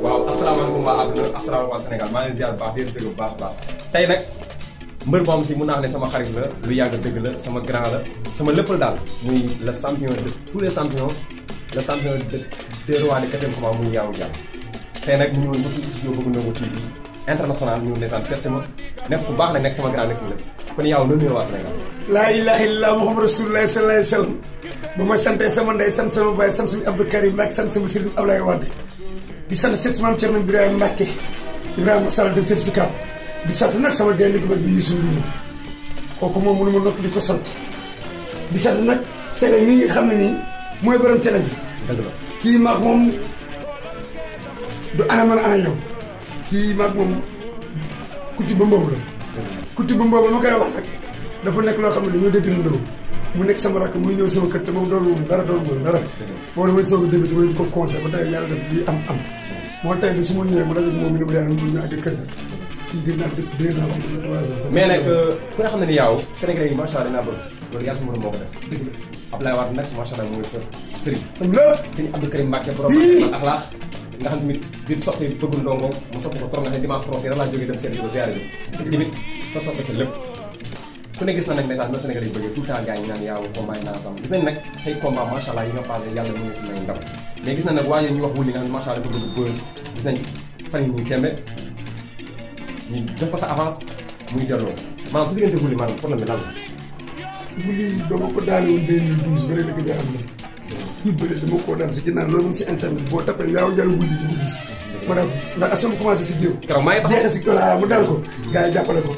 waaw asalaamaaleykum waa àdduna asalaamaaleykum waa Sénégal maa ngi ziar bu baax di dëgg bu baax baax tey nag mbër boo xam si mun naa ne sama xarit la lu yàgg dëgg la sama grand la sama lépp la daal muy le champion de tous les champions le champion de deux rois de quatrième combat muy Yawou Dial tey nag ñu ñëwoon ba fii si yow bëgg Ndongo TV international ñu ndeysaan seet si ma nekk bu baax nag nekk sama grand nekk sama lépp kon Yawou noonu nuyoo waa Sénégal. laa ilaaha illallaah Muhammadu Rasulullaahi sallallaahu alayhi wa sallam ba ma santee sama ndey sant sama baay sant sama Abdou Karim Mbacke sant sama Serigne Ablaye Wade di sant sëñ Maam Thierno Birahim Mbacke Ibrahima Sall directeur SICAP di sant nag sama gaynde gu mag bi Youssou Ndour kooku moom mënu ma noppi di ko sant di sant nag Sélé mii nga xam ne nii mooy borom télé bi. dëgg la kii maag moom du ana man ana yow kii maag moom kuti ba mboobu la. kuti ba mboobu ma koy wax nag dafa nekk loo xam ne dañoo dégg ndoo mu nekk sama rakk muy ñëw sama kër te moom doon moom dara doon moom dara boo damay soog a débuté ma di ko conseil ba tey yàlla def lii am moo tey bi su ma ñëwee mu daje moom mi ne ma yàlla mu ñu àgg kër fii gën naa def 2 ans wax dëgg 3 ans mais nag ku nga xam ne ni Yawou Sénégalais yi macha allah dinaa bëgg loolu yàlla sama moo ko def dëgg la Ablaye Wade nag macha allah mooy sa sëriñ sama lépp sëñ Abdou Karim Mbacke borom ak laax nga xam tamit di soppi bëggul ndongo mu soppi ko trop nga xam ne dimanche prochain laa jógee dem seeti ko ziare bi tamit sa soppe sa lépp ku ne gis na nag message na Sénégalais yi bëggee tout le temps gars yi naan Yawou combat yi naan sam gis nañ nag say combat macha allah yi nga passé yàlla mu ngi si may ndam mais gis nañ nag waaye ñu wax wuli nga xam ne macha allah dafa bëgg buzz gis nañ fan yi ñuy tembe ñu jox ko sa avance muy delloo maanaam su diggante wuli maanaam problème bi lan la wuli ba ma ko daane woon 2012 ba léegi nga am na kii bële dama koo daan si ginnaaw loolu moom si internet boo tapee Yawou Dial wuli di ko gis ma daal ndax asama commencé si géew keroog maa ngi jeexe si mu daal ko gars yi jàppale ko